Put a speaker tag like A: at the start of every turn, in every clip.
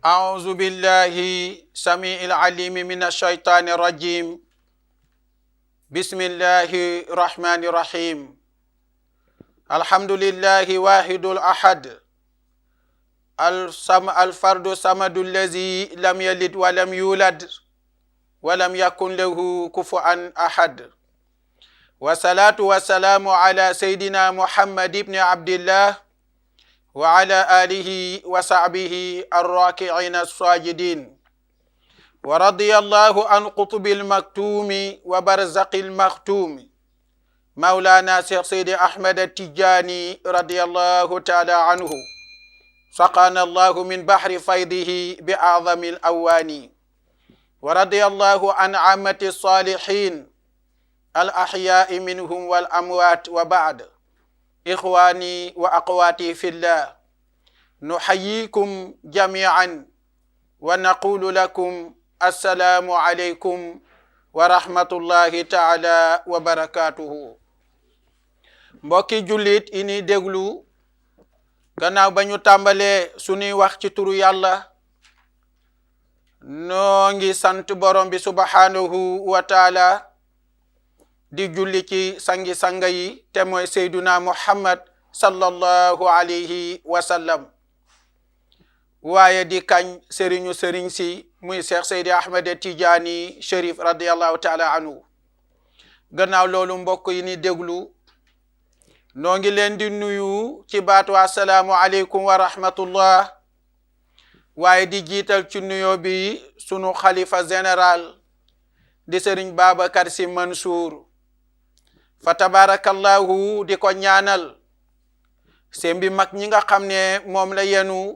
A: أعوذ بالله سميع العليم من الشيطان الرجيم. بسم الله الرحمن الرحيم. الحمد لله واحد الأحد الفرد الصمد الذي لم يلد ولم يولد ولم يكن له كفوا أحد. والصلاة والسلام على سيدنا محمد بن عبد الله وعلى آله وصحبه الراكعين الساجدين. ورضي الله عن قطب المكتوم وبرزق المختوم مولانا سيد أحمد التجاني رضي الله تعالى عنه. سقانا الله من بحر فيضه بأعظم الأواني. ورضي الله عن عامة الصالحين الأحياء منهم والأموات. وبعد، إخواني وأخواتي في الله، نحييكم جميعا ونقول لكم السلام عليكم ورحمة الله تعالى وبركاته. mbokki jullit ini déglu, gannaaw ba ñu tàmbalee suñuy wax ci turu yàlla, noo ngi sant borom bi subhanahu wa taala di julli ci sangi-sanga yi te mooy seyduna muhammad sallallahu alayhi wa sallam, waaye di kañ sëriñu sëriñ si muy Cheikh Seydi Ahmed Tidiane Chérif radiyallahu taala anhu. gannaaw loolu mbokk yi ni déglu, noo ngi leen di nuyu ci baatu assalaamu aleykum wa rahmatullah, waaye di jiital ci nuyoo bi sunu xalifa général di sëriñ Babacar Sy Mansour, fa tabarakallahu di ko ñaanal seen bi mag ñi nga xam ne moom la yenu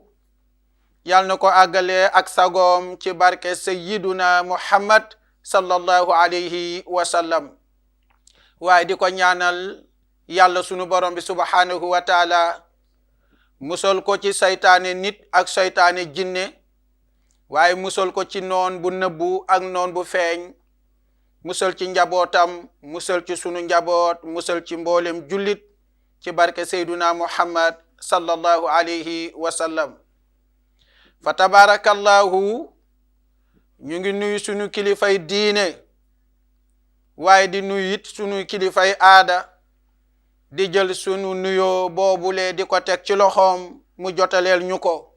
A: yal na ko àggale ak sagoom ci barke sayyiduna muhammad sallallahu alayhi wa sallam. waaye di ko ñaanal yàlla sunu borom bi subhanahu wa taala musal ko ci saytaane nit ak saytaane jinne, waaye musal ko ci noon bu nëbbu ak noon bu feeñ, musal ci njabootam, musal ci sunu njaboot, musal ci mboolem jullit ci barke sayduna muhammad sallallahu alayhi wa sallam. fa tabarakallahu ñu ngi nuyu sunu kilifay diine, waaye di nuyu it sunu kilifay aada, di jël sunu nuyoo boobule di ko teg ci loxoom mu jotaleel ñu ko.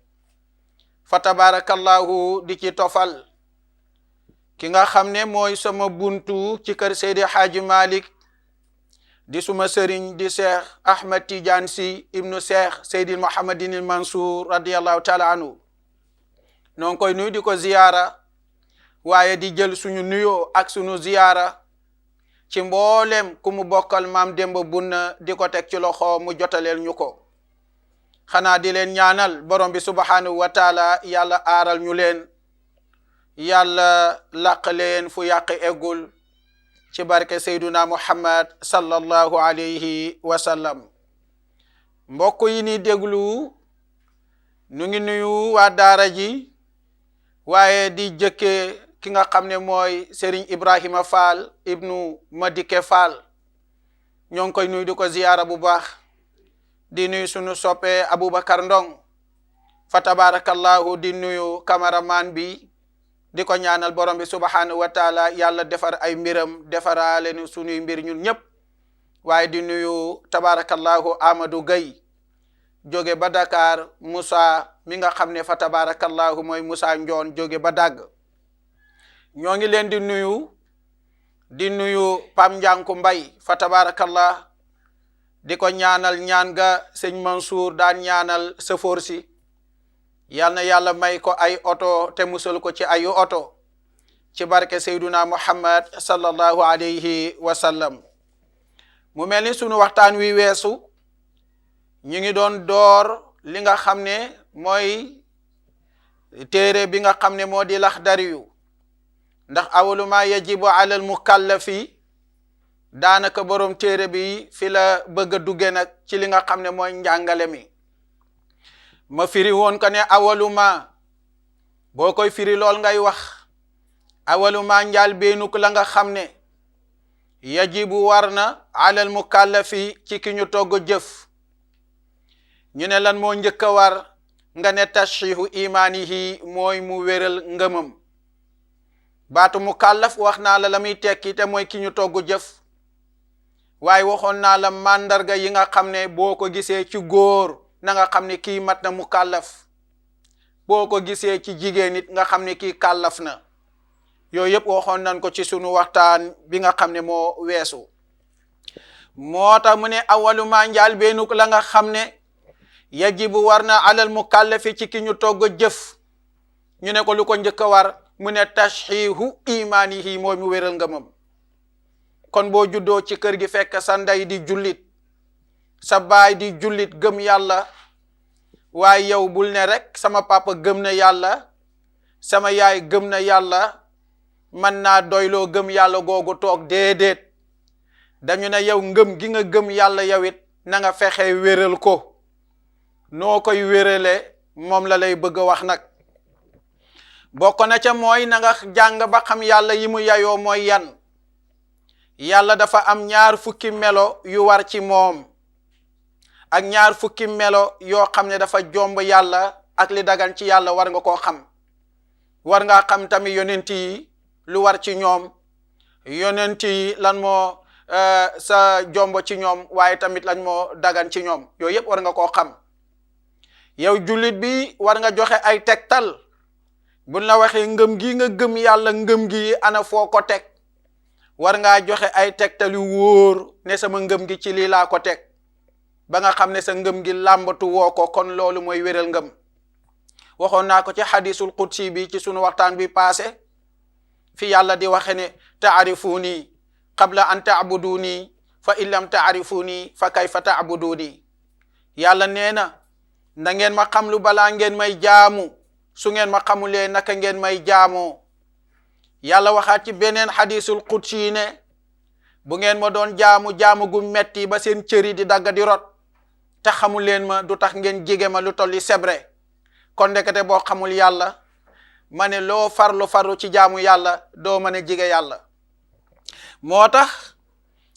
A: fa tabarakallahu di ci tofal ki nga xam ne mooy sama buntu ci kër Seydi Hadji Malick, di suma sëriñ di Cheikh Ahmed Tidiane Sy ibnu Cheikh Seydi Mouhamadinil Mansour radiyallahu taala anhu. noo ngi koy nuyu di ko ziyaara, waaye di jël suñu nuyoo ak suñu ziyaara ci mboolem ku mu bokkal maam Demba Bunna di ko teg ci loxo mu jotaleel ñu ko. xanaa di leen ñaanal borom bi subhanahu wa taala yàlla aaral ñu leen, yàlla laq leen fu yàq eggul ci barke sayduna muhammad sallallahu alayhi wa sallam. mbokk yi ni déglu, nu ngi nuyu waa daara ji, waaye di jëkke ki nga xam ne mooy Serigne Ibrahima Fall ibnu Madike Fall. ñoo ngi koy nuyu di ko ziyaara bu baax, di nuyu sunu soppe Aboubacar Ndong. fa tabarakallahu di nuyu cameraman bi, di ko ñaanal borom bi subhanahu wa taala yàlla defar ay mbiram, defaraale ni sunuy mbir ñun ñëpp. waaye di nuyu tabarakallahu Amadou Gueye jóge ba Dakar, Moussa mi nga xam ne fa tabarakallahu mooy Moussa Njoon jóge ba Dagg. ñoo ngi leen di nuyu Pam Njanku Mbay fa tabarakallah, di ko ñaanal ñaan ga sëñ Mansour daan ñaanal sëfoor si, yal na yàlla may ko ay oto te musal ko ci ayu oto ci barke sayduna muhammad sallallahu alayhi wa sallam. mu mel ni sunu waxtaan wi weesu ñu ngi doon door li nga xam ne mooy téere bi nga xam ne moo di Laxdariyu, ndax awalu ma yajibu ala al mukallafi, daanaka borom téere bi fi la bëgg a dugge nag ci li nga xam ne mooy njàngale mi. ma firi woon ko ne awalu ma boo koy firi lool ngay wax awalu ma njaal beenuk la nga xam ne yajibu war na ala al mukallafi ci ki ñu togg jëf. ñu ne lan moo njëkk a war nga ne tashihu imaanihi mooy mu wéral ngëmam. baatu mukallaf wax naa la la muy tekki te mooy ki ñu togg jëf, waaye waxoon naa la màndarga yi nga xam ne boo ko gisee ci góor na nga xam ne kii mat na mukallaf, boo ko gisee ci jigéen nit nga xam ne kii kàllaf na. yooyu yëpp waxoon nañ ko ci sunu waxtaan bi nga xam ne moo weesu. moo tax mu ne awalu ma njaal beenuk la nga xam ne yajibu war na alal mukallafi ci ki ñu togg jëf, ñu ne ko lu ko njëkk a war, mu ne tashihu imaanihi mooy mu wéral ngëmam. kon boo juddoo ci kër gi fekk sa ndey di jullit, sa baay di jullit gëm yàlla, waaye yow bul ne rek sama papa gëm na yàlla, sama yaay gëm na yàlla, man naa doyloo gëm yàlla googu toog. déedéet, dañu ne yow ngëm gi nga gëm yàlla yow it na nga fexe wéral ko. noo koy wérale moom la lay bëgg a wax nag. bokk na ca mooy na nga jàng ba xam yàlla yi mu yayoo mooy yan. yàlla dafa am 20 melo yu war ci moom, ak 20 melo yoo xam ne dafa jomb yàlla, ak li dagan ci yàlla war nga koo xam. war nga xam tamit yonent yi lu war ci ñoom, yonent yi lan moo sa jomb ci ñoom, waaye tamit lan moo dagan ci ñoom. yooyu yëpp war nga koo xam. yow jullit bi war nga joxe ay tegtal. buñ la waxee ngëm gi nga gëm yàlla, ngëm gi ana foo ko teg, war ngaa joxe ay tegtal yu wóor ne sama ngëm gi ci lii laa ko teg, ba nga xam ne sa ngëm gi làmbatu woo ko. kon loolu mooy wéral ngëm. waxoon naa ko ci hadisul qudsi bi ci sunu waxtaan bi passé, fi yàlla di waxe ne taarifuni qabla an taabuduni fa in lam taarifuni fa kayfa taabuduni. yàlla nee na ngeen ma xam lu balaa ngeen may jaamu, su ngeen ma xamulee naka ngeen may jaamoo. yàlla waxaat ci beneen hadisul qudsi ne bu ngeen ma doon jaamu gu metti ba seen cëri di dagga di rot te xamul leen ma, du tax ngeen jege ma lu tolli sebre. kon ndekete boo xamul yàlla, ma ne loo farlu ci jaamu yàlla doo mën a jege yàlla. moo tax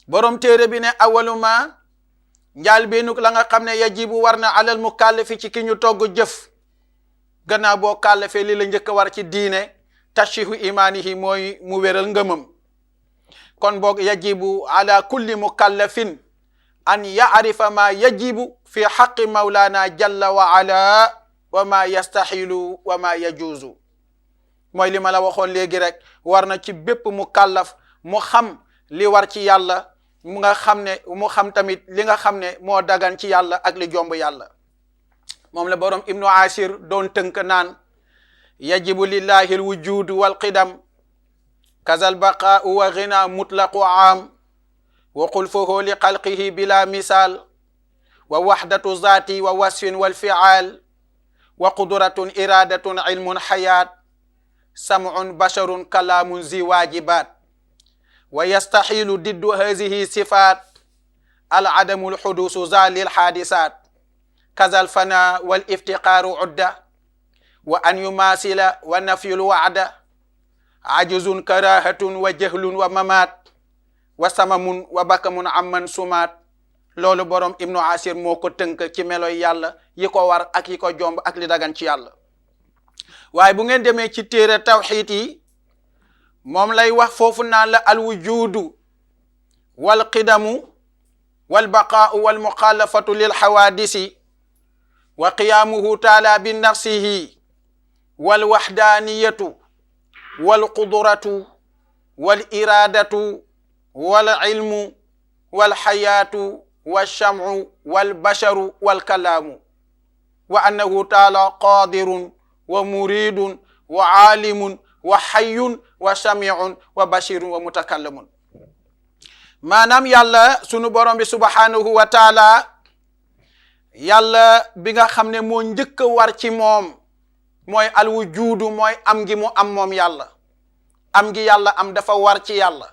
A: borom téere bi ne awalu ma njaal beenuk la nga xam ne yajibu war na alal mukallafi ci ki ñu togg jëf, gannaaw boo kàllafee li la njëkk a war ci diine, tashihu imaanihi mooy mu wéral ngëmam. kon boog yajibu ala kulli mukallafin an yaarifa ma yajibu fi xaqi mawlana jalla wa ala wa ma yastaxilu wa ma yajuuzu. mooy li ma la waxoon léegi rek, war na ci bépp mukallaf mu xam li war ci yàlla, mu xam tamit li nga xam ne moo dagan ci yàlla ak li jomb yàlla. moom la borom ibnu ashir doon tënk naan yajibu lillahi alwujudu walqidam kazal baqaau wa ghina mutlaqu aam wa xulfuhu li xalqihi bila misal wa wahdatu zati wa wasfin walfial wa qudratun iradatun ilmun hayat sam'un basharun kalamun zi wajibat wa yastahilu diddu hazihi sifat aladamu alhudusu zalil hadisat kazal fana wal iftiqaru udda wa an yumasila wa nafyul wa'da ajuzun karahatun wa jahlun wa mamat wa samamun wa bakamun amman sumat. loolu borom ibnu asir moo ko tënk ci meloy yàlla yi ko war ak yi ko jomb ak li dagan ci yàlla. waaye bu ngeen demee ci téere tawxiid yi, moom lay wax foofu naan la alwujudu wal qidamu wal baqaau wal muxaalafatu lil xawaadisi wa qiyaamuhu taala bi nafsihi wal waxdaaniyatu wal qudratu wal iraadatu wal ilmu wal xayaatu wal shamcu wal basharu wal kalaamu wa annahu taala qaadirun wa muridun wa aalimun wa xayyun wa samiun wa bashirun wa mutakallamun. maanaam yàlla sunu borom bi subhanahu wa taala, yàlla bi nga xam ne moo njëkk a war ci moom mooy alwujudu, mooy am gi mu am moom yàlla. am gi yàlla am dafa war ci yàlla,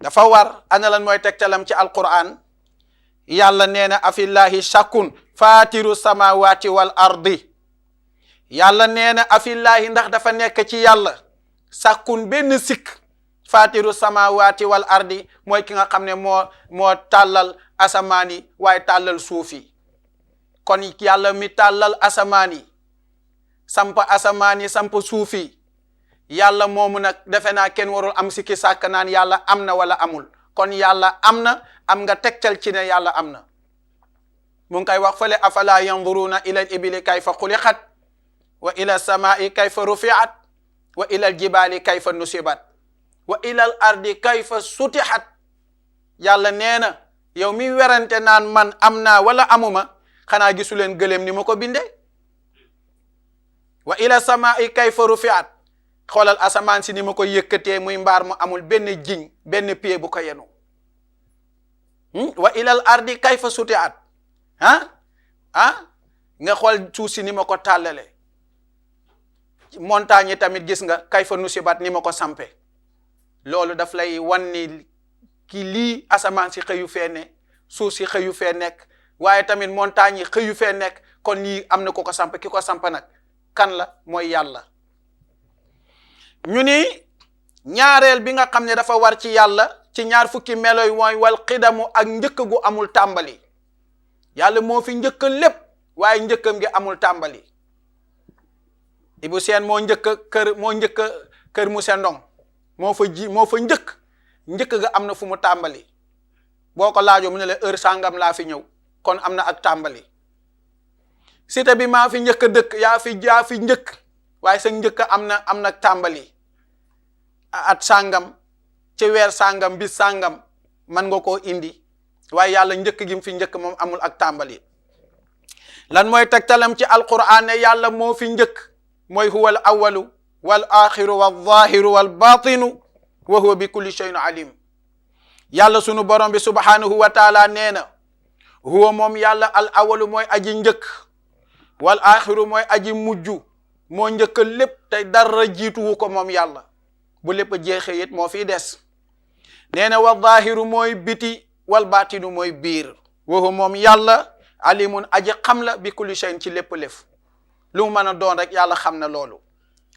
A: dafa war. ana lan mooy tegtalam ci alquran? yàlla nee na afillahi shakkun fatiru samawati wal ardi. yàlla nee na afillahi, ndax dafa nekk ci yàlla sàkkun benn sikk, fatiru samawati wal ardi mooy ki nga xam ne moo tàllal asamaani waaye tàllal suufi. kon yàlla mi tàllal asamaan yi samp asamaan yi samp suuf yi yàlla moomu nag defe naa kenn warul am sikki sàkk naan yàlla am na wala amul kon yàlla am na am nga tegtal ci ne yàlla am na mu ngi koy wax fële afala yanzuruna ila al ibili kayfa xuliqat wa ila samai kayfa rufiat wa ila al jibali kayfa nusibat wa ila al ardi kayfa sutihat yàlla nee na yow mi werante naan man am naa wala amuma xanaa gisuleen gëléem ni ma ko bindee wa ila samai kayfa rufiat xoolal asamaan si ni ma ko yëkkatee muy mbaar mu amul benn jiñ benn pied bu ko yenu wa ilal ardi kayfa sutiat nga xool suuf si ni ma ko tàllale montagne yi tamit gis nga kayfa nusibat ni ma ko sampe loolu daf lay wan ni ki lii asamaan si xëyu fee ne suuf si xëyu fee nekk waaye tamit montagne yi xëyu fee nekk kon nii am na ko samp ki ko samp nag kan la mooy yàlla ñu ni ñaareel bi nga xam ne dafa war ci yàlla ci ñaar fukki meloy mooy wal xidamu ak njëkk gu amul tàmbali yàlla moo fi njëkk lépp waaye njëkkam gi amul tàmbali Ibu Seen moo njëkk kër mu sendong moo fa njëkk ga am na fu mu tàmbali boo ko laajoo mu ne la heure sàngam laa fi ñëw kon am na ak tàmbali cité bi maa fi njëkk dëkk yaa fi njëkk waaye sa njëkk am na tàmbali at sàngam ci weer sàngam bis sàngam man nga koo indi waaye yàlla njëkk gi mu fi njëkk moom amul ak tàmbali lan mooy tegtalam ci alquran ne yàlla moo fi njëkk mooy huwa al awalu wal axiru wal zahiru wal batinu wa huwa bi kulli shay'in alim yàlla sunu borom bi subhanahu wa taala nee na huwa moom yàlla al awalu mooy aji njëkk wal axiru mooy aji mujju moo njëkk lépp te dara jiituwu ko moom yàlla bu lépp jeexee it moo fiy des nee na wa zahiru mooy biti wal batinu mooy biir wa huwa moom yàlla alimun aji xam la bi kulli shay'in ci lépp lef lu mu mën a doon rek yàlla xam na loolu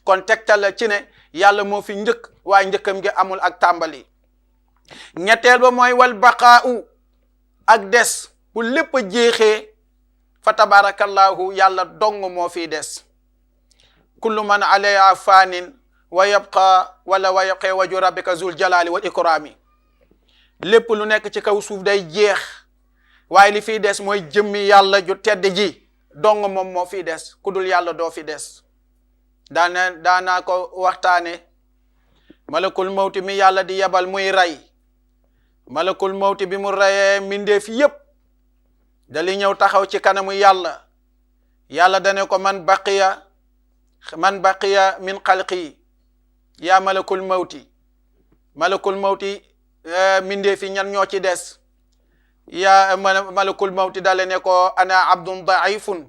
A: kon tegtal la ci ne yàlla moo fi njëkk waaye njëkkam gi amul ak tàmbali ñetteel ba mooy wal baqaa'u ak des bu lépp jeexee fa tabarakallahu yàlla dong moo fiy des kullu man alayha fanin wa yabqa wala wa yabqa wajhu rabbika zul jalali wal ikrami lépp lu nekk ci kaw suuf day jeex waaye li fiy des mooy jëmmi yàlla ju tedd ji dong moom moo fiy des ku dul yàlla doo fi des daanaa ko waxtaane malakul mawti mi yàlla di yebal muy rey malakul mawti bi mu reyee mindeef yépp dali ñëw taxaw ci kanamu yàlla dane ko man baqiya min xalqi yaa malakul mawti mindeef yi ñan ñoo ci des yaa malakul mawti dale ne ko ana abdun daifun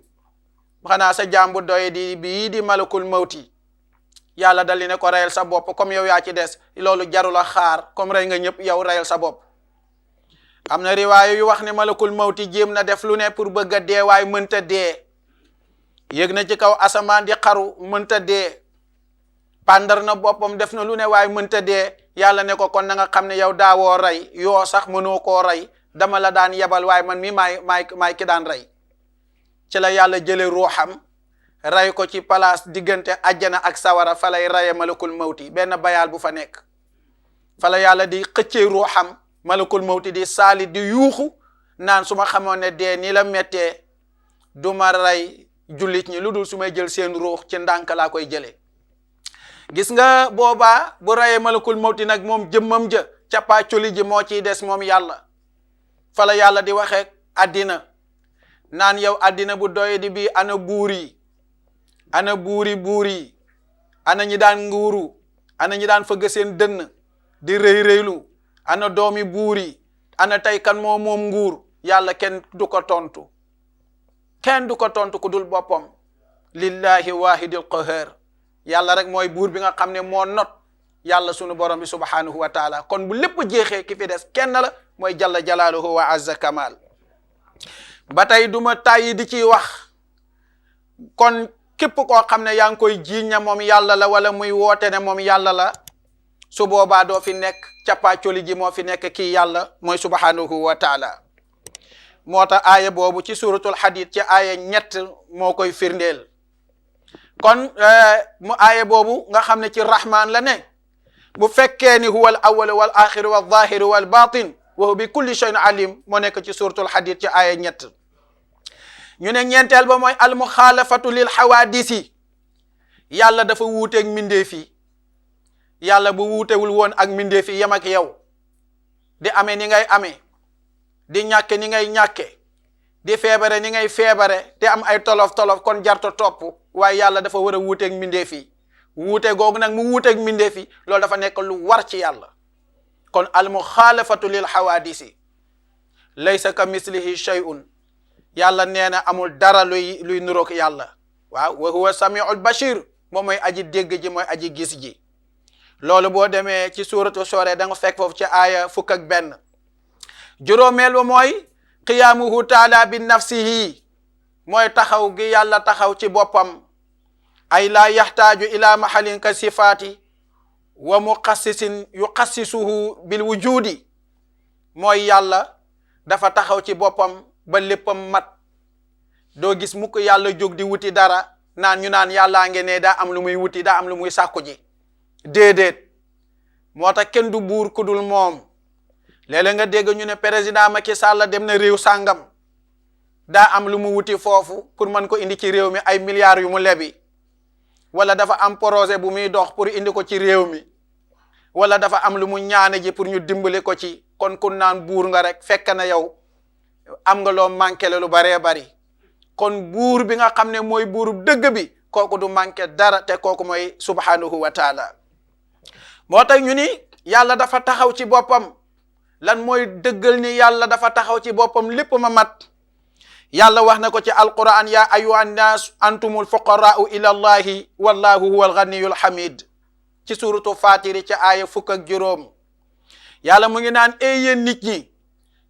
A: xanaa sa jàmbu doye di malakul mawti yàlla dali ne ko reyal sa bopp comme yow yaa ci des loolu jarula xaar comme rey nga ñëpp yow reyal sa bopp am na riwaayu yu wax ne malakul mawti jéem na def lu ne pour bëgg a dee waaye mënta dee yëg na ci kaw asamaan di xaru mënta dee pandar na boppam def na lu ne waaye mënta dee yàlla ne ko kon na nga xam ne yow daawoo rey yoo sax mënoo koo rey dama la daan yebal waaye man mi maay ki daan rey ci la yàlla jële ruuxam rey ko ci place diggante ajjana ak sawara fa lay reye malakul mawti benn bayaal bu fa nekk fa la yàlla di xëccee ruuxam malakul mawti di saali di yuuxu naan su ma xamoon ne dee ni la méttee du ma rey jullit ñi lu dul su may jël seen ruux ci ndànk laa koy jëlee gis nga boobaa bu reyee malakul mawti nag moom jëmmam ja cappaa coli ji moo ciy des moom yàlla fa la yàlla di waxee àddina naan yow àddina bu doye di bii ana buur yi ana ñi daan nguuru ana ñi daan fëgg seen dënn di rëy-rëylu ana doomi buur yi ana tey kan moom nguur yàlla kenn du ko tontu ku dul boppam lillahi wahidil qahar yàlla rek mooy buur bi nga xam ne moo not yàlla sunu borom bi subhanahu wa taala kon bu lépp jeexee ki fi des kenn la mooy jalla jalaaluhu wa azza kamal ba tey duma tàyyi di ciy wax kon képp koo xam ne yaa ngi koy jiiñ ne moom yàlla la wala muy woote ne moom yàlla la su boobaa doo fi nekk cappaa coli ji moo fi nekk kii yàlla mooy subhanahu wa taala moo tax aaya boobu ci suratul hadid ci aaya ñett moo koy firndeel kon mu aaya boobu nga xam ne ci rahman la ne bu fekkee ni huwa al awwal wal axir wal zahir wal batin wa huwa bi kulli shay'in alim moo nekk ci suratul hadid ci aaya ñett ñu ne ñeenteel ba mooy al muxaalafatu lil xawaadisi yàlla dafa wuuteeg mbindeef yi yàlla bu wuutewul woon ak mbindeef yi yem ak yow di amee ni ngay amee di ñàkke ni ngay ñàkke di feebare ni ngay feebare te am ay tolof kon jarto topp waaye yàlla dafa war a wuuteeg mbindeef yi wuute googu nag mu wuuteeg mbindeef yi loolu dafa nekk lu war ci yàlla kon al muxaalafatu lil xawaadisi laysa ka mislihi shay'un yàlla nee na amul dara luy nuroog yàlla waaw wa huwa samiul bashir moom mooy aji dégg ji mooy aji gis ji loolu boo demee ci suuratu Shuura da nga fekk foofu ci aaya 1 juróomeel ba mooy qiyaamuhu taala bi nafsihi mooy taxaw gi yàlla taxaw ci boppam ay laa yaxtaaju ila mahalin ka sifaati wa muqassisin yuqassisuhu bil wujudi mooy yàlla dafa taxaw ci boppam ba léppam mat doo gis mukk yàlla jóg di wuti dara naan ñu naan yàllaa nge ne daa am lu muy wuti daa am lu muy sàkku ji déedéet moo tax kenn du buur ku dul moom léeg-léeg nga dégg ñu ne président Macky Sall dem na réew sàngam daa am lu mu wuti foofu pour mën ko indi ci réew mi ay milliards yu mu lebi wala dafa am projet bu muy dox pour indi ko ci réew mi wala dafa am lu mu ñaane ji pour ñu dimbali ko ci kon kun naan buur nga rek fekk na yow am nga loo manqué lu baree bari kon buur bi nga xam ne mooy buurub dëgg bi kooku du manqué dara te kooku mooy subhanahu wa taala moo tax ñu ni yàlla dafa taxaw ci boppam lan mooy dëggal ni yàlla dafa taxaw ci boppam lépp ma mat yàlla wax na ko ci alquran ya ayyuhan nas antumul fuqaraau ila allahi wallahu huwal ghaniyul hamid ci suratu fatiri ci aaya 10 yàlla mu ngi naan yéen nit ñi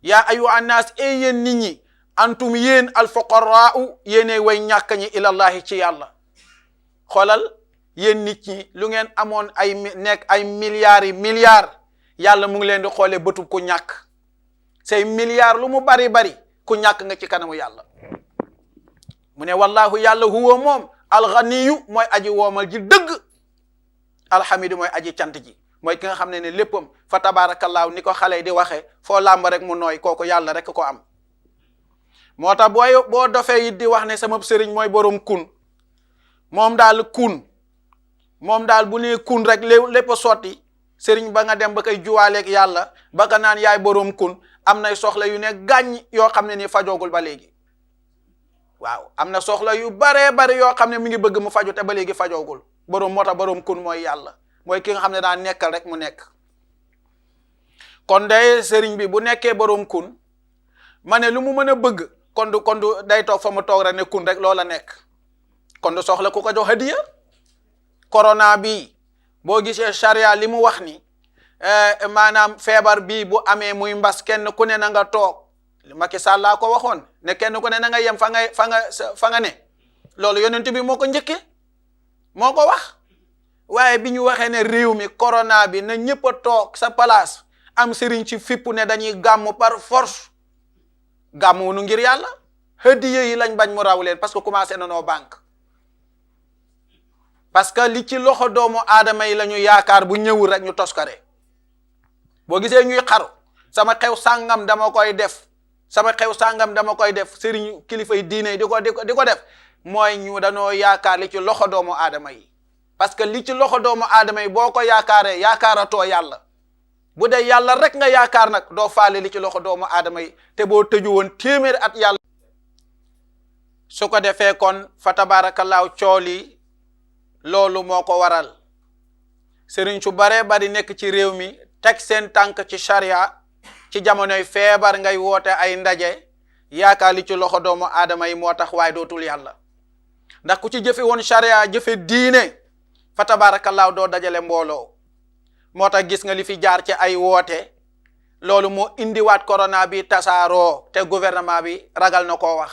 A: yaa ayyuhan nas yéen nit ñi antum yéen al fuqaraau yéene way ñàkk ñi ila allahi ci yàlla xoolal yéen nit ñi lu ngeen amoon ay nekk ay milliards yàlla mu ngi leen di xoolee bëtub ku ñàkk say milliards lu mu bari ku ñàkk nga ci kanamu yàlla mu ne wallahu yàlla huwa moom alganiyu mooy aji woomal ji dëgg alhamidu mooy aji cant ji mooy ki nga xam ne léppam fa tabaarakallaahu ni ko xale di waxee foo làmb rek mu nooy kooku yàlla rek ko am moo tax boo dofee it di wax ne sama sëriñ mooy borom kun moom daal bu nee kun rek lépp a sotti sëriñ ba nga dem ba koy juwaaleeg yàlla ba nga naan yaay borom kun am na soxla yu ne gàññ yoo xam ne ni fajoogul ba léegi waaw am na soxla yu baree bari yoo xam ne mi ngi bëgg mu faju te ba léegi fajoogul moo tax borom kun mooy yàlla mooy ki nga xam ne daa nekkal rek mu nekk kon day sëriñ bi bu nekkee borom kun ma ne lu mu mën a bëgg kon du day toog fa mu toog rek ne kun rek loola nekk kon du soxla ku ko jox hadiya corona bi boo gisee charia li mu wax ni maanaam feebar bii bu amee muy mbas kenn ku ne na nga toog Macky Sall laa ko waxoon ne kenn ku ne na nga yem fa nga ne loolu yonent bi moo ko njëkkee moo ko wax waaye bi ñu waxee ne réew mi corona bi na ñëpp a toog sa place am sëriñ ci fippu ne dañuy gàmmu par force gàmmu nu ngir yàlla hadiya yi lañ bañ mu raw leen parce que commencé na noo banque parce que li ci loxo doomu aadama yi la ñu yaakaar bu ñëwul rek ñu toskare boo gisee ñuy xaru sama xew sàngam dama koy def sëriñ kilifa yi diine yi di ko def mooy ñu dañoo yaakaar li ci loxo doomu aadama yi parce que li ci loxo doomu aadama yi boo ko yaakaaree yaakaaratoo yàlla bu dee yàlla rek nga yaakaar nag doo faale li ci loxo doomu aadama yi te boo tëju woon téeméeri at yàlla su ko defee kon fa tabaarakallaahu cooli loolu moo ko waral sëriñ su baree bari nekk ci réew mi teg seen tànk ci charia ci jamonoy feebar ngay woote ay ndaje yaakaar li ci loxo doomu aadama yi moo tax waaye dootul yàlla ndax ku ci jëfe woon charia jëfe diine fa tabaarakallaahu doo dajale mbooloo moo tax gis nga li fi jaar ci ay woote loolu moo indiwaat corona bi tasaaroo te gouvernement bi ragal na koo wax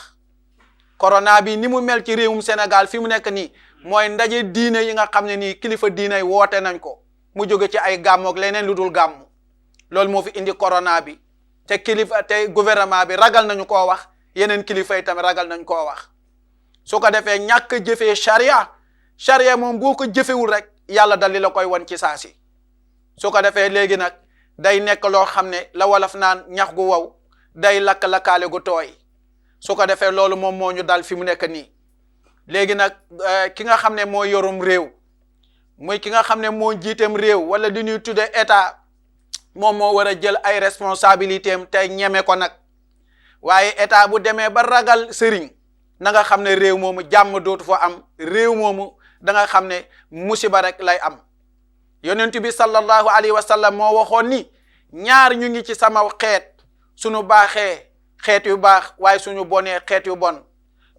A: corona bi ni mu mel ci réewum Sénégal fi mu nekk nii mooy ndaje diine yi nga xam ne nii kilifa diine yi woote nañ ko mu jóge ci ay gàmmoog leneen lu dul gàmmu loolu moo fi indi corona bi te kilifa te gouvernement bi ragal nañu koo wax, yeneen kilifa yi tamit ragal nañ koo wax. su ko defee ñàkk jëfee charia moom boo ko jëfewul rek yàlla dal li la koy won ci saasi. su ko defee léegi nag day nekk loo xam ne la wolof naan ñax gu wow day lakk-lakkaale gu tooy. su ko defee loolu moom moo ñu dal fi mu nekk nii. léegi nag ki nga xam ne moo yorum réew, muy ki nga xam ne moo jiiteem réew wala di ñuy tudde état, moom moo war a jël ay responsabilité am te ñeme ko nag. waaye état bu demee ba ragal sëriñ, na nga xam ne réew moomu jàmm dootu fa am, réew moomu da nga xam ne musiba rek lay am. yonent bi sallallahu alayhi wa sallam moo waxoon ni ñaar ñu ngi ci sama xeet, suñu baaxee xeet yu baax waaye suñu bonee xeet yu bon.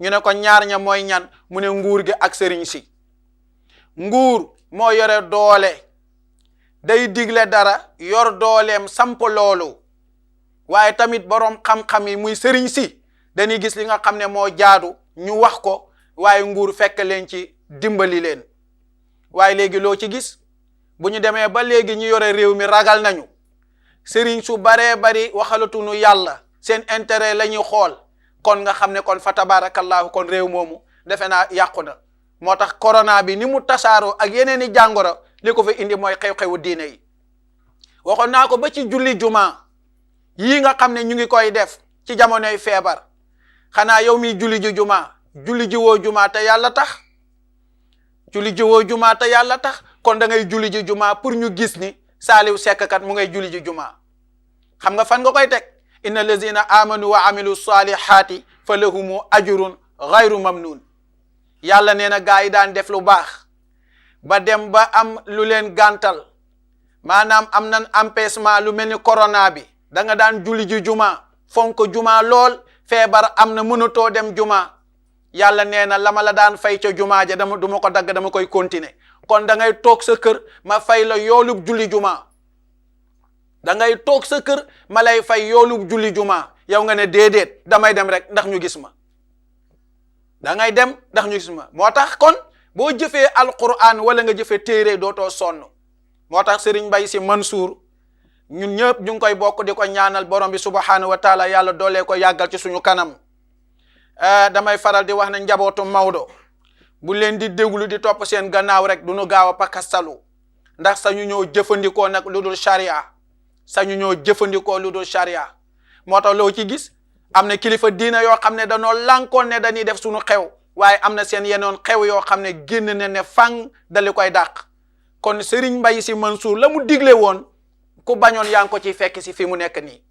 A: ñu ne ko ñaar ña mooy ñan? mu ne nguur gi ak sëriñ si. nguur moo yore doole, day digle dara, yor dooleem samp loolu. waaye tamit boroom xam-xam yi muy sëriñ si dañuy gis li nga xam ne moo jaadu ñu wax ko, waaye nguur fekk leen ci dimbali leen. waaye léegi loo ci gis, bu ñu demee ba léegi ñu yore réew mi ragal nañu, sëriñ su baree bari waxalatunu yàlla, seen intérêt la ñuy xool, kon nga xam ne kon fa tabarakallahu kon réew moomu defe naa yàqu na. moo tax corona bi ni mu tasaaroo ak yeneen i jàngoro li ko fi indi mooy xew-xewu diine yi. waxoon naa ko ba ci julli juma yii nga xam ne ñu ngi koy def ci jamonoy feebar. xanaa yow mi julli ji juma, julli ji woo juma te yàlla tax, julli ji woo juma te yàlla tax, kon da ngay julli ji juma pour ñu gis ni Saliou Seck kat mu ngay julli ji juma. xam nga fan nga koy teg? inna lazina amanu wa amilu salihati fa lahumu ajrun ghayru mamnun. yàlla nee na gaa yi daan def lu baax ba dem ba am lu leen gàntal, maanaam am nan empêchement lu mel ni corona bi, da nga daan julli ji juma, fonk juma lool, feebar am na mënutoo dem juma. yàlla nee na la ma la daan fay ca juma ja du ma ko dagg, dama koy continuer. kon da ngay toog sa kër ma fay la yoolub julli juma. da ngay toog sa kër ma lay fay yoolub julli juma. yow nga ne déedéet damay dem rek ndax ñu gis ma. da ngay dem ndax ñu gis ma. moo tax kon boo jëfee alquran wala nga jëfee téere dootoo sonn. moo tax Serigne Mbaye Sy Mansour ñun ñëpp ñu ngi koy bokk di ko ñaanal borom bi subhanahu wa taala yàlla doolee ko yàggal ci suñu kanam. damay faral di wax ne njabootu Maodo bu leen di déglu di topp seen gannaaw rek du nu gaaw a pakastalu, ndax sañu ñoo jëfandikoo nag lu dul charia, sañu ñoo jëfandikoo lu dul charia. moo tax loo ci gis am na kilifa diina yoo xam ne danoo lànkoon ne dañuy def suñu xew, waaye am na seen yenoon xew yoo xam ne génn ne fang dali koy dàq. kon Serigne Mbaye Sy Mansour la mu digle woon ku bañoon yaa ngi ko ci fekk si fi mu nekk nii.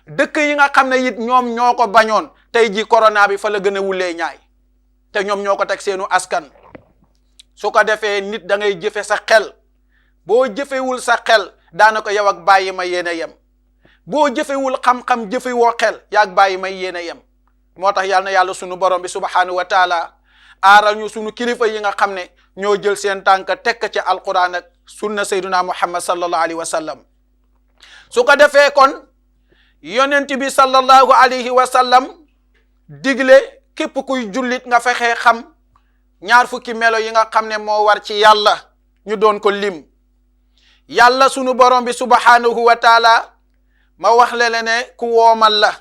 A: dëkk yi nga xam ne it ñoom ñoo ko bañoon tey ji corona bi fa la gën a wulee ñaay, te ñoom ñoo ko teg seenu askan. su ko defee nit da ngay jëfe sa xel, boo jëfewul sa xel daanaka yow ak bàyyi ma yéen a yem. boo jëfewul xam-xam jëfe woo xel yaag bàyyi may yéen a yem. moo tax yàlla na yàlla sunu borom bi subhanahu wa taala aaral ñu sunu kilifa yi nga xam ne ñoo jël seen tànk tekk ci alquran ak sunna sayyiduna muhammad sallallahu alayhi wa sallam. su ko defee kon yonent bi sallallahu alayhi wa sallam digle képp kuy jullit nga fexee xam ñaar fukki melo yi nga xam ne moo war ci yàlla ñu doon ko lim. yàlla sunu borom bi subhanahu wa taala ma wax le ne ku woomal la,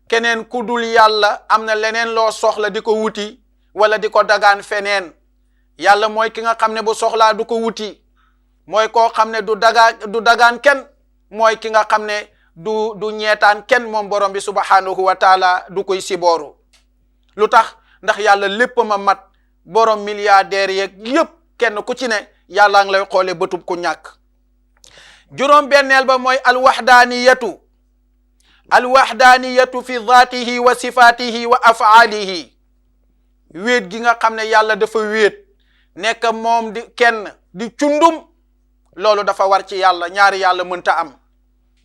A: keneen ku dul yàlla am na leneen loo soxla di ko wuti wala di ko dagaan feneen. yàlla mooy ki nga xam ne bu soxlaa du ko wuti, mooy koo xam ne du dagaan kenn, mooy ki nga xam ne du ñeetaan kenn, moom borom bi subhanahu wa taala du koy sibooru. lu tax? ndax yàlla lépp ma mat, borom milliardaires yeeg yépp kenn ku ci ne yàlla ngi lay xoole bëtub ku ñàkk. juróom benneel ba mooy alwahdaniyatu fi dhaatihi wa sifaatihi wa afaalihi. wéet gi nga xam ne yàlla dafa wéet nekk moom di kenn di cundum, loolu dafa war ci yàlla. ñaari yàlla mënta am,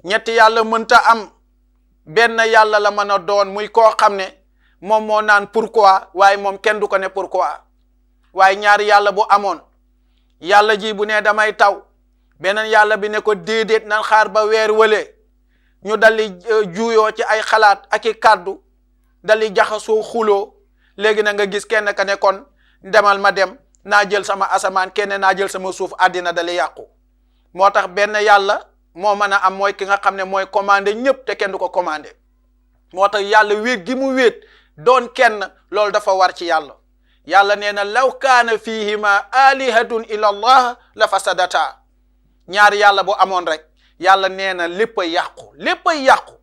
A: ñetti yàlla mënta am, benn yàlla la mën a doon, muy koo xam ne moom moo naan pourquoi, waaye moom kenn du ko ne pourquoi. waaye ñaari yàlla bu amoon, yàlla ji bu ne damay taw, beneen yàlla bi ne ko déedéet nan xaar ba weer wële, ñu daldi juuyoo ci ay xalaat ak i kàddu, daldi jaxasoo xuloo. léegi na nga gis kenn ka ne kon demal ma dem, naa jël sama asamaan, kenn naa jël sama suuf, àddina dali yàqu. moo tax benn yàlla moo mën a am mooy ki nga xam ne mooy commandé ñëpp te kenn du ko commandé moo tax yàlla wéet gi mu wéet doon kenn loolu dafa war ci yàlla yàlla nee na law kaana fihima alihatun illa allah la fasadata ñaari yàlla bu amoon rek yàlla nee na lépp a yàqu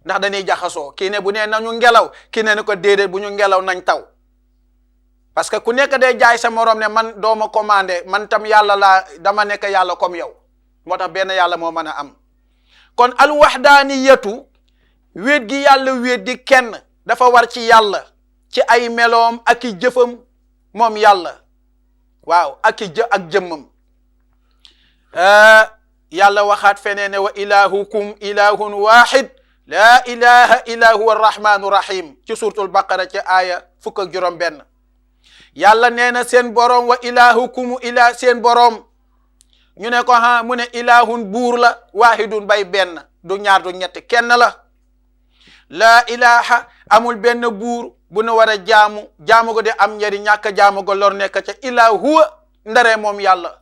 A: ndax dañuy jaxasoo kii ne bu nee nañu ngelaw kii ne ko déedéet bu ñu ngelaw nañ taw parce que ku nekk day jaay sa morom ne man dooma commandé man tam yàlla laa dama nekk yàlla comme yow moo tax benn yàlla moo mën a am kon alwahdaniyatu wéet gi yàlla wéet di kenn dafa war ci yàlla ci ay meloom ak i jëfam moom yàlla waaw ak jëmmam yàlla waxaat feneen ne wa ilahukum ilahun wahid la ilaha illa huwa arrahmanu rahim ci suratul baqara ci aaya 1 yàlla nee na seen boroom wa ilahukum seen boroom ñu ne ko mu ne ilahun buur la wahidun bay benn du ñaar du ñett kenn la ilaha amul benn buur bu nu war a jaamu ko di am njëriñ ñàkk jaamu ko lor nekk ca illa huwa ndare moom yàlla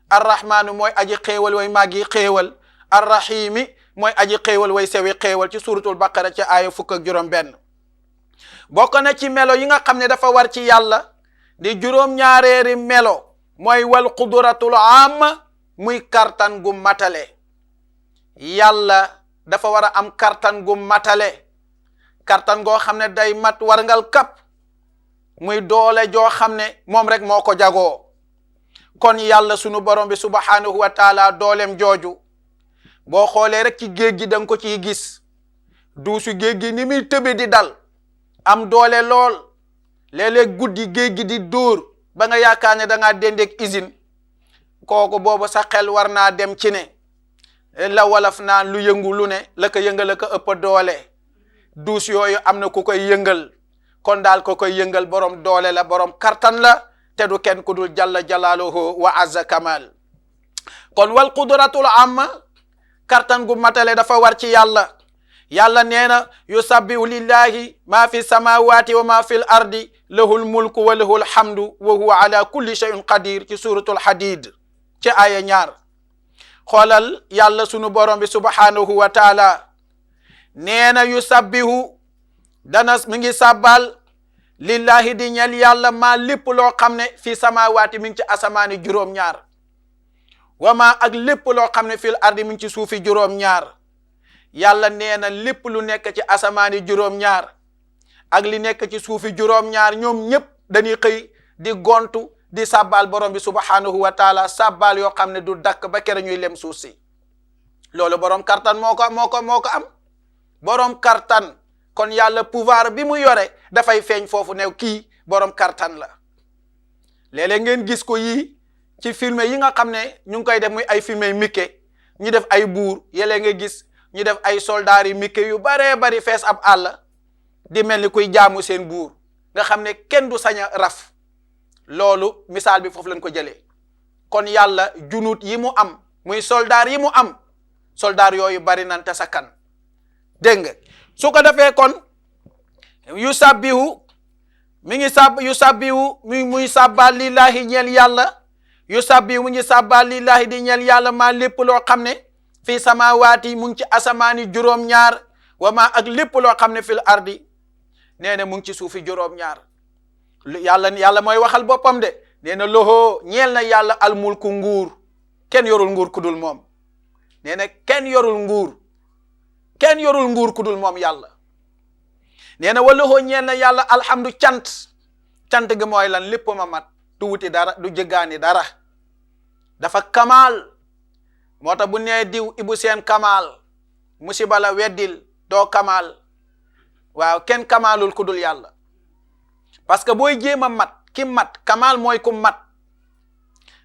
A: arrahmanu mooy aji xéewal way màggi xéewal arrahimi mooy aji xéewal way sewi xéewal ci suratul baqara ci aaya 1 bokk na ci melo yi nga xam ne dafa war ci yàlla di juróom-ñaareeri melo mooy wal qudratul amma muy kartan gu matale yàlla dafa war a am kartan gu matale kartan goo xam ne day mat warngal kap muy doole joo xam ne moom rek moo ko jagoo kon yàlla sunu borom bi subhanahu wa taala doolem jooju boo xoolee rek ci géej gi da nga ko ciy gis duusu géej gi ni muy tëbe di dal am doole lool léeg-léeg guddi géej gi di dóor ba nga yaakaar ne da ngaa dendeeg usine kooku boobu sa xel war naa dem ci ne la walaf naan lu yëngu lu ne la ko yëngal la ko ëpp doole duus yooyu am na ku koy yëngal kon daal ko koy yëngal borom doole la borom kartan la te du kenn ku dul jalla jalaaluhu wa azza kamal kon wal qudratul amma kartan gu matale dafa war ci yàlla nee na yusabbihu lillahi ma fi samawati wa ma fi l ardi lahul mulku wa lahul hamdu wa huwa ala kulli shay'in qadir ci suratul hadid ci aya 2 xoolal yàlla sunu borom bi subhanahu wa taala nee na yusabbihu mi ngi sabbal lillahi di ñel yàlla maa lépp loo xam ne fi samawati mi ngi ci asamaani juróom-ñaar wa ma ak lépp loo xam ne fil ardi mi ngi ci suufi juróom-ñaar yàlla nee na lépp lu nekk ci asamaani juróom-ñaar ak li nekk ci suufi juróom-ñaar ñoom ñëpp dañuy xëy di gontu di sabbal borom bi subhanahu wa taala sabbal yoo xam ne du dakk ba kere ñuy lem suuf si loolu borom kartan moo ko am borom kartan kon yàlla pouvoir bi mu yore dafay feeñ foofu ne kii borom kartan la léeg-léeg ngeen gis ko yii ci film yi nga xam ne ñu ngi koy def muy ay film Mickey ñu def ay buur yélee nga gis ñu def ay soldats yi Mickey yu baree bari fees ab àll di mel ni kuy jaamu seen buur nga xam ne kenn du sañ a raf loolu misaal bi foofu lañ ko jëlee kon yàlla junut yi mu am muy soldats yi mu am soldats yooyu bari nan te sakkan dégg nga su ko defee kon yusabbihu mi ngi yusabbihu muy sabbal lillahi ñeel yàlla yusabbihu mu ngi sabbal lillahi di ñeel yàlla maa lépp loo xam ne fii samawaati mu ngi ci asamaani juróom-ñaar wa ma ak lépp loo xam ne fil ardi nee na mu ngi ci suufi juróom-ñaar yàlla mooy waxal boppam de nee na loxo ñeel na yàlla almulku nguur kenn yorul nguur ku dul moom nee na kenn yorul nguur ku dul moom yàlla nee na waloxoo ñeel na yàlla alhamdu cant gi mooy lan lépp ma mat du wuti dara du jëggaani dara dafa kamaal moo tax bu nee diw ibu seen kamaal musiba la weddil doo kamaal waaw kenn kamaalul ku dul yàlla parce que booy jéem a mat ki mat kamaal mooy ku mat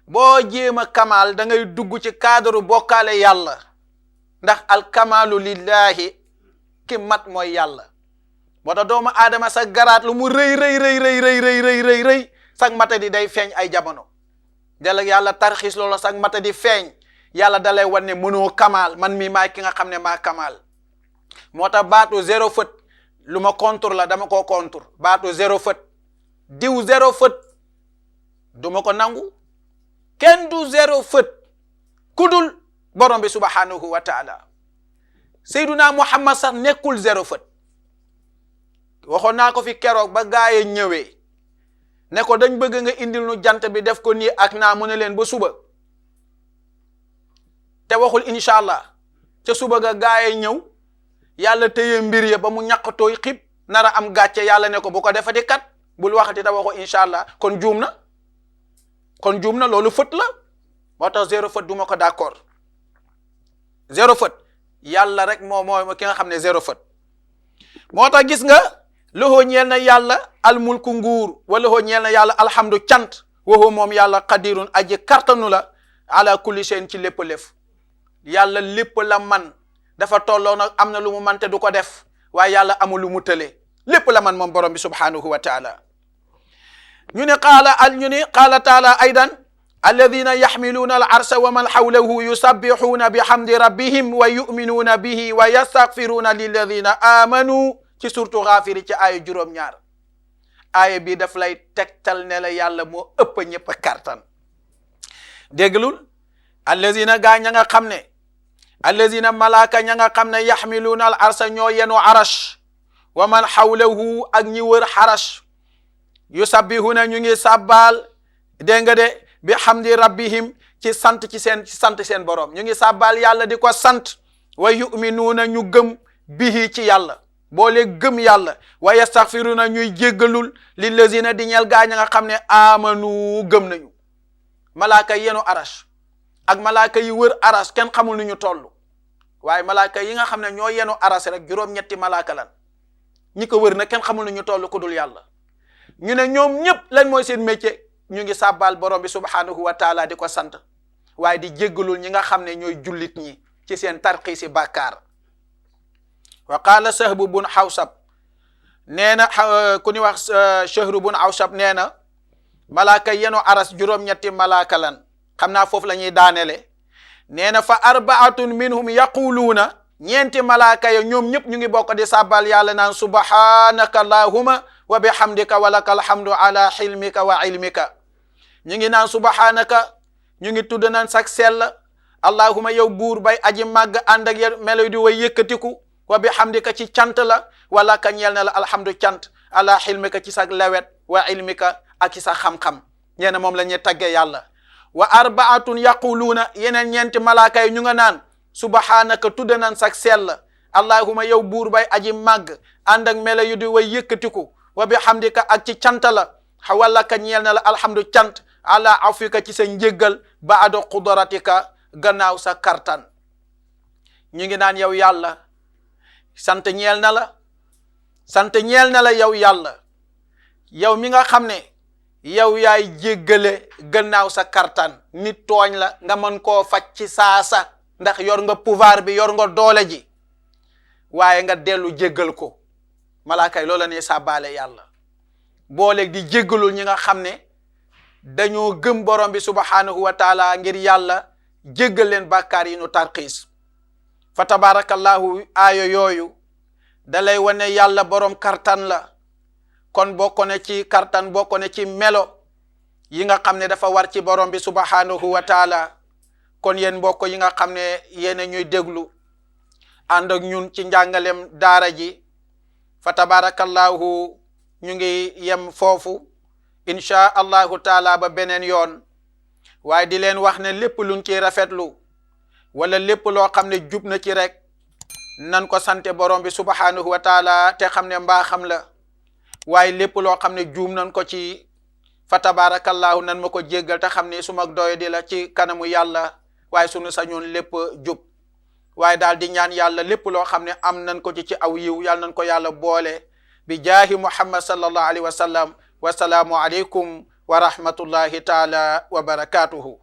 A: boo jéem a kamaal da ngay dugg ci cadre bokkaale yàlla ndax alkamaalu lillahi ki mat mooy yàlla moo tax doomu aadama sa garaat lu mu rëy sag mata di day feeñ ay jamono dala yàlla tarxiis loola sag mata di feeñ yàlla dalay wan ne mënoo kamaal man mi maay ki nga xam ne maa kamaal moo tax baatu 0 fët lu ma contour la dama ko contour baatu 0 fët diw 0 fët du ma ko nangu kenn du 0 fët kudul borom bi subhanahu wa taala. Seyduna Muhammad sax nekkul zéro faute. waxoon naa ko fi keroog ba gaaye ñëwee ne ko dañ bëgg nga indil nu jant bi def ko nii ak naa mu ne leen ba suba te waxul incha allah ca suba ga gaaye ñëw yàlla téye mbir ya ba mu ñàkkatooy xib nara am gàcce yàlla ne ko bu ko defati kat bul waxati te waxu incha allah kon juum na loolu fët la moo tax zéro fët du ma ko d'accord zéro fët yàlla rek moo ki nga xam ne zéro fët moo tax gis nga loxoo ñeel na yàlla almulku nguur wala loxoo ñeel na yàlla alhamdu cant waxoo moom yàlla qadirun aji kartanu la ala kulli shay'in ci lépp lef yàlla lépp la man dafa tolloo nag am na lu mu mante du ko def waaye yàlla amul lu mu tële lépp la man moom borom bi subhanahu wa taala ñu ne qaala taala aydan alladina yaxmiluuna al arsa wa man xawlahu yusabbixuuna bihamdi rabbihim wa yuminuuna bihi wa yastaghfiruuna lilladina amanu ci surtu Gaafiri ci aaya juróom-ñaar aaya bi daf lay tegtal ne la yàlla moo ëpp ñëpp kartan dégglul alladina gaa ña nga xam ne alladina malaaka ña nga xam ne yaxmiluuna al arsa ñoo yenu arash wa man xawlahu ak ñi wër xarash yusabbihuna ñu ngi sàbbaal dégg nga de bi hamdi rabbihim ci sant seen borom ñu ngi sàbbaal yàlla di ko sant wa yuminuuna ñu gëm bihi ci yàlla boole gëm yàlla wa yastaghfiruna ñuy jéggalul lillazina di ñeel gaa ña nga xam ne amanu gëm nañu malaaka yenu arash ak malaaka yi wër arash kenn xamul nu ñu toll waaye malaaka yi nga xam ne ñoo yenu arash rek juróom-ñetti malaaka lan ñi ko wër na kenn xamul nu ñu toll ku dul yàlla ñu ne ñoom ñëpp lan mooy seen métier ñu ngi sàbbaal borom bi subhanahu wa taala di ko sant waaye di jéggalul ñi nga xam ne ñooy jullit ñi ci seen tarxiisi bàkkaar wa qaala Sahbu bun Hawsab nee na ku ni wax Shahru bun Hawsab nee na malaaka yenu aras juróom-ñetti malaaka lan xam naa foofu la ñuy daanele nee na fa arbaatun minhum yaquluuna ñeenti malaaka ya ñoom ñëpp ñu ngi bokk di sàbbaal yàlla naan subhanaka allahumma wa bihamdika wa lakal hamdu ala hilmika wa ilmika ñu ngi naan subhanaka ñu ngi tudd naan sak sell allahumma yow buur bay aji màgg ànd ak melo di way yëkkatiku wa bihamdika ci cant la wala ka ñeel na la alhamdu cant ala hilmika ci sak lewet wa ilmika ak ci sa xam-xam ñeena moom la ñuy tagge yàlla wa arbaatun yaquluuna yeneen ñeenti malaaka yi ñu nga naan subhanaka tudd naan sak sell allahumma yow buur bay aji màgg ànd ak melo yu di way yëkkatiku wa bihamdika ak ci cant la wala ka ñeel na la alhamdu cant ala afika ci sa njéggal baada qudratika gannaaw sa kartan ñu ngi naan yow yàlla sant ñeel na la yow yàlla yow mi nga xam ne yow yaay jéggale gannaaw sa kartan nit tooñ la nga mën koo faj ci saasa ndax yor nga pouvoir bi yor nga doole ji waaye nga dellu jéggal ko malaaka yi loola ne sàbbaale yàlla booleeg di jéggalul ñi nga xam ne dañoo gëm borom bi subhanahu wa taala ngir yàlla jéggal leen bàkkaar yi nu tarxiis fa tabarakallahu aayo yooyu dalay wane yàlla borom kartan la kon bokk na ci kartan bokk na ci melo yi nga xam ne dafa war ci borom bi subhanahu wa taala kon yéen mbokk yi nga xam ne yéen ñuy déglu ànd ak ñun ci njàngalem daara ji fa tabarakallahu ñu ngi yem foofu insha allahu taala ba beneen yoon waaye di leen wax ne lépp luñ ci rafetlu wala lépp loo xam ne jub na ci rek nan ko sante borom bi subhanahu wa taala te xam ne mbaaxam la waaye lépp loo xam ne juum nañ ko ci fa tabarakallahu nan ma ko jéggal te xam ne suma doy di la ci kanamu yàlla waaye sunu sañoon lépp jub waaye daal di ñaan yàlla lépp loo xam ne am nañ ko ci aw yiw yàlla nañ ko yàlla boole bi jaahi muhammad sallallahu alayhi wa sallam wa salaamu alaykum wa rahmatullahi taala wa barakatuhu